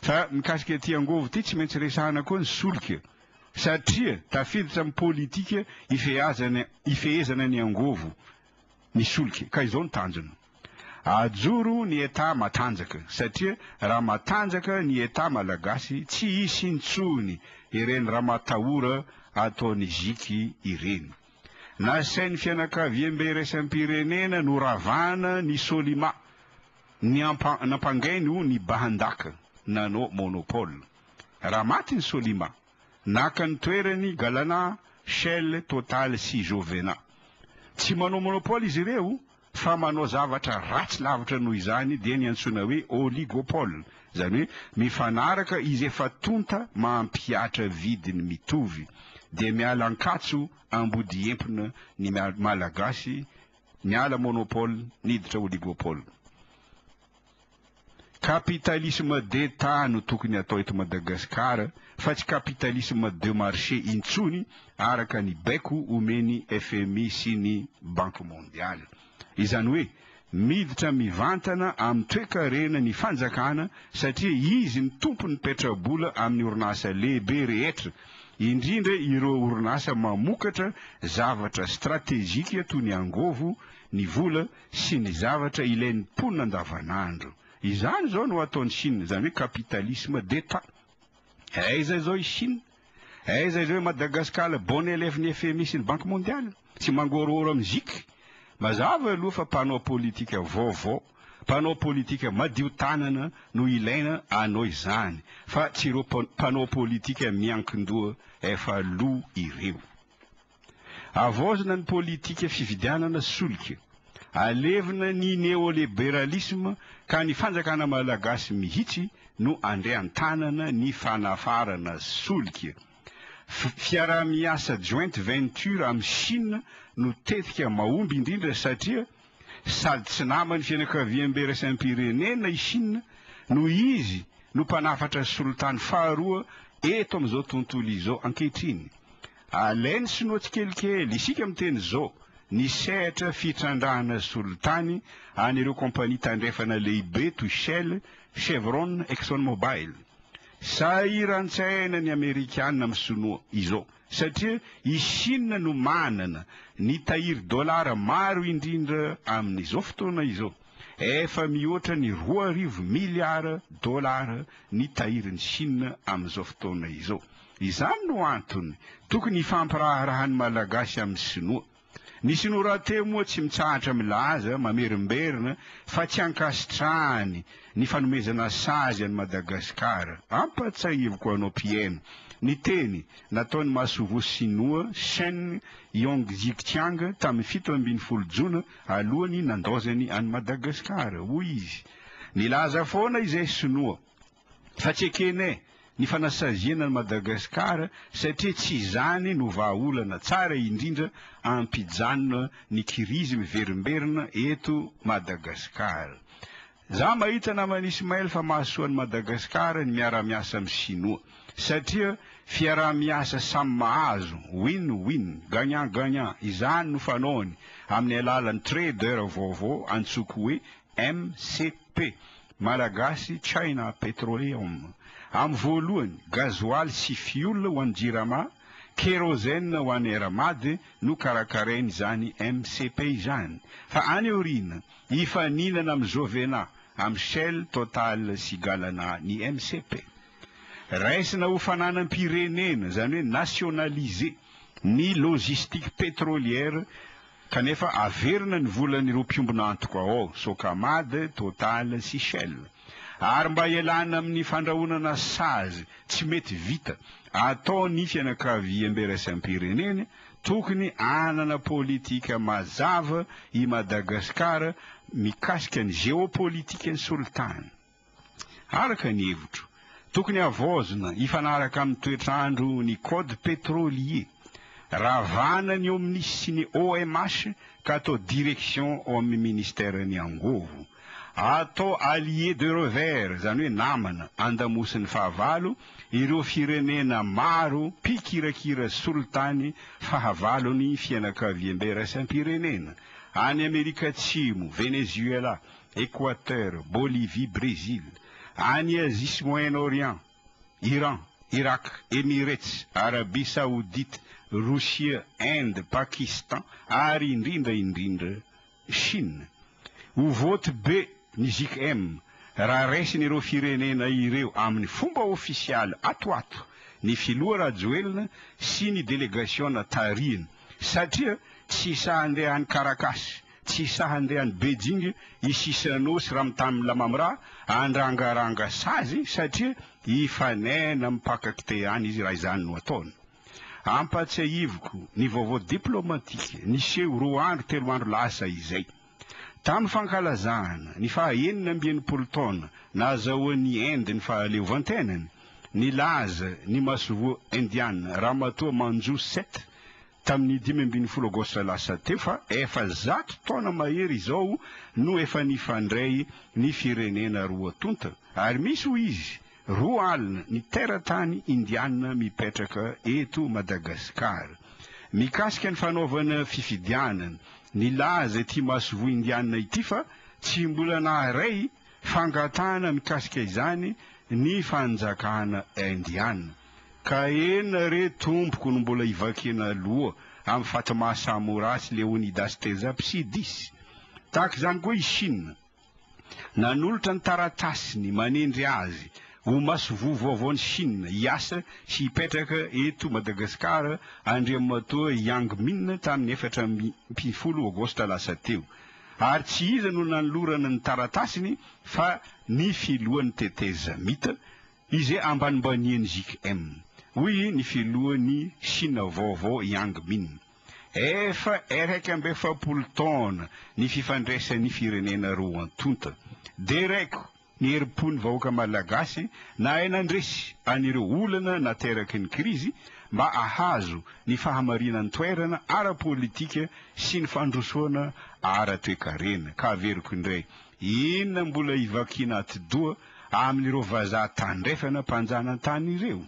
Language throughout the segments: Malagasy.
Fa mikasika ity angovo ity tsy maintsy resahana koa ny solika satria tafiditra amin'ny politika ifehazana ifehezana ny angovo ny solika ka izao ny tanjona. Ajoro ny Etat matanjaka satria raha matanjaka ny Etat malagasy tsy hisy intsony ireny ramatahora ataon'i Ziky ireny. Nasain'ny fianakaviambe iraisam-pirenena noravana ny Solima ny nampangainy ho nibahan-daka nanao monopole. Raha maty ny Solima, naka ny toerany Galana, Shell, Total sy Jovena. Tsy manao monopole izy ireo fa manao zavatra ratsy lavitra noho izany dia ny antsoina hoe oligopole, izany hoe mifanaraka izy efa tonta mampihatra vidiny mitovy dia miala ankatso ambodiempona ny Malagasy niala monopole niditra oligopole. Capitalisme d'Etat no tokony atao eto Madagascar fa tsy capitalisme de marché intsony araka ny baiko omen'ny FMI sy ny Banque Mondiale. Izany hoe miditra mivantana amin'ny toekarena ny fanjakana satria izy ny tompon'ny petrabola amin'ny orinasa lehibe rehetra, indrindra ireo orinasa mamokatra zavatra stratejika toy ny angôvo, ny vola sy ny zavatra ilain'ny mponina andavanandro. Izany izao no ataon'i Chine, izany hoe capitalisme d'Etat. Aiza izao i Chine? Aiza izao i Madagascar bon élève ny FMI sy ny Banque mondiale? Tsy mangorohoro amin'ny Zic? Mazava aloha fa mpanao politika vaovao, mpanao politika madio tanana no ilaina hanao izany fa tsy ireo mpanao politika miankin-doha efa lo ireo. Havaozina ny politika fividianana solika. Alevina ny neoliberalisme ka ny fanjakana malagasy mihitsy no andray an-tanana ny fanafarana solika. Fiaraha-miasa joint venture amin'i Chine no tetika mahomby indrindra satria sady tsy naman'ny fianakaviambe iraisam-pirenena i Chine no izy no mpanafatra solitany faharoa eto amin'izao tontolo izao ankehitriny. Alainy sinoa tsikelikely, isika miteny izao, ny sehatra fitrandrahana solitany an'ireo kompania tandrefana lehibe toy Shell, Chevron, Exxon Mobil. Sahiran-tsaina ny Amerikana amin'ny sinoa izao satria i Chine no manana ny tahiry dolara maro indrindra amin'izao fotoana izao. Efa mihoatra ny 2000 miliara dolara ny tahirin'i Chine amin'izao fotoana izao. Izany no antony tokony hifampiraharahan'ny Malagasy amin'ny Sinoa. Ny Sinoa rahateo moa tsy mitsahatra milaza mamerimberina fa tsy ankasitrahany ny fanomezana sazy an'i Madagasikara. Ampatsahiviko anao mpihaino ny teny nataon'ny masoivoho Sinoa Shen Yongzhiqiang tamin'ny 17 jona alohan'ny nandaozany an'i Madagasikara. Hoy izy, Nilaza foana izay Sinoa. Fa tsy ekenay ny fanasaziana an'i Madagascar satria tsy izany no vahaolana tsara indrindra hampijanona ny kirizy miverimberina eto Madagascar. Za mahita naman'i Ismaël fa mahasoa an'i Madagascar ny miara-miasa amin'ny Sinoa satria fiaraha-miasa samy mahazo, win win, gagnant gagnant, izany no fanaony amin'ny alalan'ny trader vaovao antsoiko hoe MCP, Malagasy China Petroleum. Amin'ny voalohany, gazoaly sy fioul ho an'ny Jirama, kérosène ho an'ny Air Mad no karakarain'izany MCP izany. Fa any aoriana, hifaninana amin'ny Jovena, amin'ny Shell, Total sy Galana ny MCP. Raisina ho fananam-pirenena, izany hoe nationalisé, ny logistique pétrolière Kanefa averina ny volan'ireo mpiombona antoka ao, Socamad, Total sy Shell. Ary mba hialana amin'ny fandrahonana sazy tsy mety vita ataon'ny fianakaviambe iraisam-pirenena, tokony hanana politika mazava i Madagasikara mikasika ny jeopolitikan'ny solitany. Araka ny hevitro, tokony havaozina hifanaraka amin'ny toetr'andro ny code pétrolier. Ravana ny OMNIS sy ny OMH ka atao direction ao amin'ny ministeran'ny angovo. Atao allié de revers, izany hoe namana andamosin'ny fahavalo, ireo firenena maro mpikirakira solitany fahavalon'ny fianakaviambe iraisam-pirenena, any Amerika Atsimo, Venezuela, Equateur, Bolivie, Brésil. Any Asie sy Moyen Orient, Iran, Irak, Emirates, Arabie Saoudite, Rosia, Inde, Pakistan ary indrindra indrindra Chine. Ho vote be ny JKM raha raisin'ireo firenena ireo amin'ny fomba ofisialy ato ato ny filoha Rajoelina sy ny delegasiona tarihiny satria tsy sahy handeha any Caracas, tsy sahy handeha any Beijing i Chissano sy Ramtane Lamamra handrangaranga sazy satria hifanena amin'ny mpaka-kite any izy raha izany no ataony. Ampatsiahiviko ny vaovao diplaomatika niseho roa andro telo andro lasa izay. Tamin'ny fankalazana ny faha 66 taona nahazahoan'i Inde ny fahaleovantenany, nilaza ny masoivoho Indiana Ramatoa Manju Seth tamin'ny 15 Aogositra lasa teo fa efa 100 taona mahery izao no efa nifandray ny firenena roa tonta ary misy hoy izy 20 ny teratany Indiana mipetraka eto Madagasikara. Mikasika ny fanaovana fifidianana, nilaza ity masoivoho Indiana ity fa tsy mbola naharay fangatahana mikasika izany ny fanjakana Indiana. Ka enina re tompoko no mbola hivakiana loha amin'i Fatma Samoura sy Leonidas Tezapsidis. Tahaka izany koa i Chine. Nanolotra ny taratasiny manendry azy ho masoivoho vaovaon'i Chine hiasa sy hipetraka eto Madagasikara Andriamatoa Yang Min tamin'ny 14 Aogositra lasa teo. Ary tsy iza no nanolorana ny taratasiny fa ny filohan'ny tetezamita izay ambanimbanian'ny JKM, hoy ny filohan'i Chine vaovao Yang Min. Efa 41 taona ny fifandraisan'ny firenena roa tonta. Deraiko ny herim-pon'ny vahoaka malagasy nahay nandresy an'ireo olana nateraky ny krizy mba ahazo ny fahamarinan-toerana ara-politika sy ny fandrosoana ara-toekarena. Ka averiko indray, inona mbola hivakiana atidoha amin'ireo vazaha tandrefana mpanjanan-tany ireo?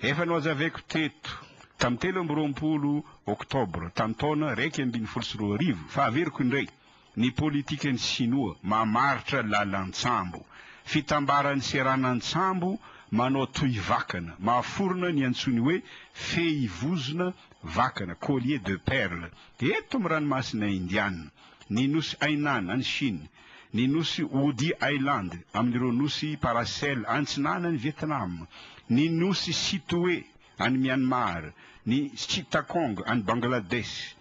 Efa nohazavaiko teto tamin'ny 23 oktobra tamin'ny taona 2011 fa averiko indray ny politikan'ny Sinoa mamaritra lalan-tsambo, fitambaran'ny seranan-tsambo manao tohivakana mahaforona ny antsoiny hoe fehivozona vakana, collier de perles, eto amin'ny ranomasina Indiana, ny nosy Hainan any Chine, ny nosy Woody Island amin'ireo nosy Paracel antsinanan'i Vietnam, ny nosy Sittwe any Myanmar, ny Chittagong any Bangladesh,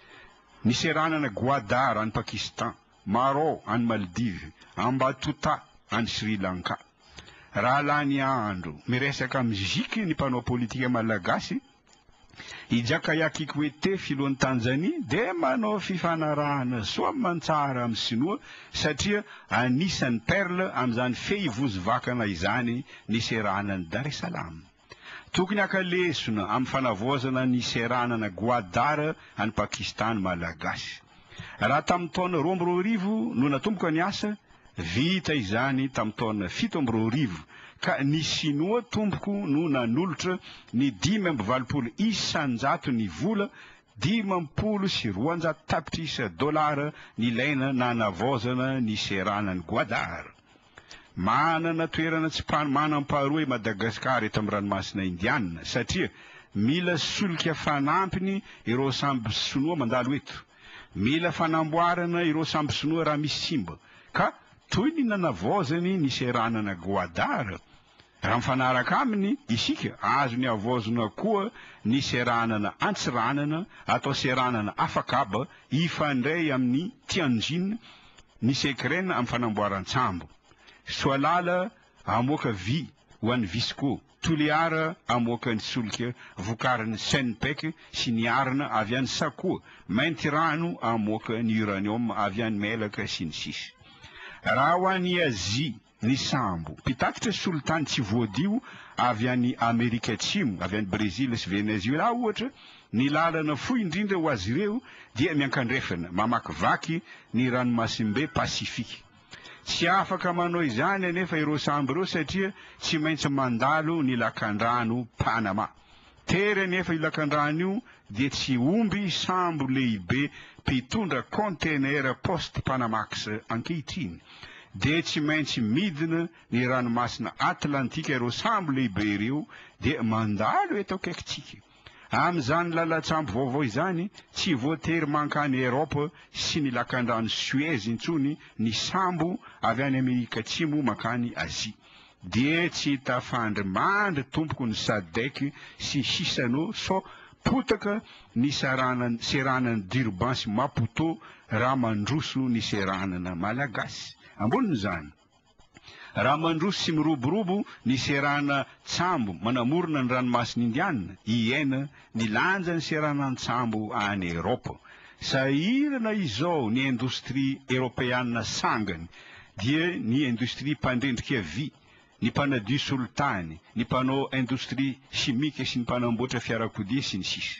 ny seranana Gwadar any Pakistan, Maro any Maldives, Hambantota any Sri Lanka. Raha lany andro miresaka amin'ny Gic ny mpanao politika malagasy, I Jakaya Kikwete, filohan'i Tanzania, dia manao fifanarahana soa aman-tsara amin'ny Sinoa satria anisan'ny perle amin'izany fehivozovakana izany ny seranan'i Dar es Salaam. Tokony haka lesona amin'ny fanavaozana ny seranana Gwadar any Pakistan ny Malagasy. Raha tamin'ny taona 2002 no natomboka ny asa, vita izany tamin'ny taona 2007 ka ny Sinoa tompoko no nanolotra ny 85 isan-jato ny vola 250 tapitrisa dolara nilaina nanavaozana ny seranan'i Gwadar. Manana toerana tsy manam-paharoa i Madagasikara eto amin'ny ranomasina Indiana satria mila solika fanampiny ireo sambo sinoa mandalo eto. Mila fanamboarana ireo sambo sinoa raha misy simba ka toy ny nanavaozany ny seranana Gwadar, raha mifanaraka aminy isika azony havaozina koa ny seranana Antsiranana atao seranana afakaba hifandray amin'ny Tianjin ny Secren amin'ny fanamboaran-tsambo. Soalala hamoaka vy ho an'ny Visco, Toliara hamoaka ny solika vokarin'ny Senpec sy ny arina avy any Sakoa, Maintirano hamoaka ny uranium avy any Melaka sy ny sisa. Raha ho an'i Azia, ny sambo mpitatitra solitany tsy voadio avy any Amerika Atsimo, avy any Brezila sy Venezuela ohatra, ny lalana fohy indrindra ho azy ireo dia miankandrefana, mamakivaky ny ranomasimbe Pasifika. Tsy afaka manao izany anefa ireo sambo ireo satria tsy maintsy mandalo ny lakandrano Panama. Tery anefa io lakandrano io dia tsy omby sambo lehibe mpitondra kaontenera Post-Panamax ankehitriny. Dia tsy maintsy midina ny ranomasina Atlantika ireo sambo lehibe ireo dia mandalo eto akaikintsika. Amin'izany lalan-tsambo vaovao izany, tsy voatery mankany Eropa sy ny lakandrano Suez intsony ny sambo avy any Amerika Atsimo mankany Azia. Dia tsy tafandry mandry tompoko ny Sadec sy Shisano sao potaka ny seranan'i Durban sy Maputo raha mandroso ny seranana malagasy. Ambonin'izany, raha mandroso sy miroborobo ny seranan-tsambo manamorona ny ranomasina Indiana, IN, ny lanjan'ny seranan-tsambo any Eropa. Sahirana izao ny indostria eropeana sangany, dia ny indostria mpandrendrika vy, ny mpanadio solitany, ny mpanao indostria simika sy ny mpanamboatra fiarakodia, sy ny sisa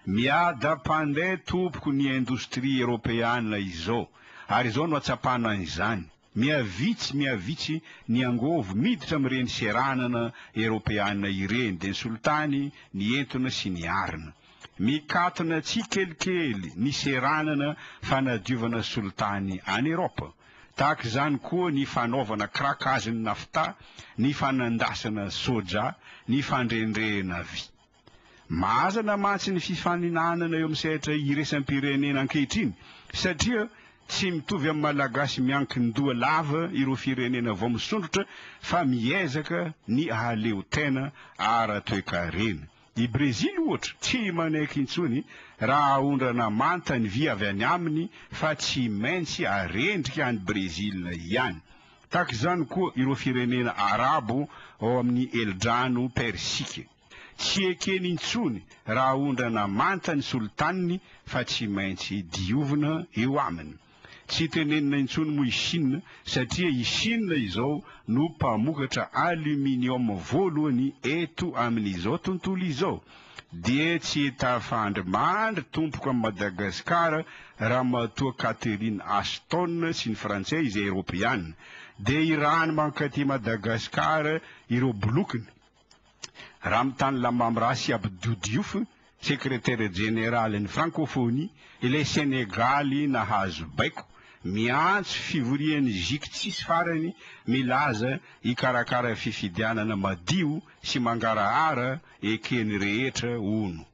Miadam-pandeha tompoko ny indostria eropeana izao, ary izao no atsapana an'izany. Mihavitsy mihavitsy ny angôvo miditra amin'ireny seranana eropeana ireny, dia ny solitany, ny entona sy ny arina. Mikatona tsikelikely ny seranana fanadiovana solitany any Eropa. Tahaka izany koa ny fanaovana craquage ny nafta, ny fanandasana soja, ny fandrendrehana vy. Mazana mantsy ny fifaninanana eo amin'ny sehatra iraisam-pirenena ankehitriny satria tsy mitovy amin'ny Malagasy miankin-doha lava ireo firenena vao misondrotra fa miezaka ny hahaleo tena ara-toekarena. I Brezily ohatra tsy manaiky intsony raha aondrana manta ny vy avy any aminy fa tsy maintsy arendrika any Brezila ihany. Tahaka izany koa ireo firenena Arabo ao amin'ny Helodrano Persika. Tsy ekeny intsony raha aondrana manta ny solontaniny fa tsy maintsy diovina eo aminy. Tsy tenenina intsony moa i Chine satria i Chine izao no mpamokatra aluminium voalohany eto amin'izao tontolo izao. Dia tsy tafandry mandry tompoko amin'i Madagasikara Ramatoa Catherine Ashton sy ny Frantsay izay Eropeana. Dia irahany mankaty Madagasikara ireo bolokiny. Ramtane Lamamra sy Abdou Diouf, sekretera jeneralin'ny Frankôfônia, ilay Senegaly nahazo baiko, miantso fivorian'ny Gic tsisy farany milaza hikarakara fifidianana madio sy mangarahara eken'ny rehetra, hono.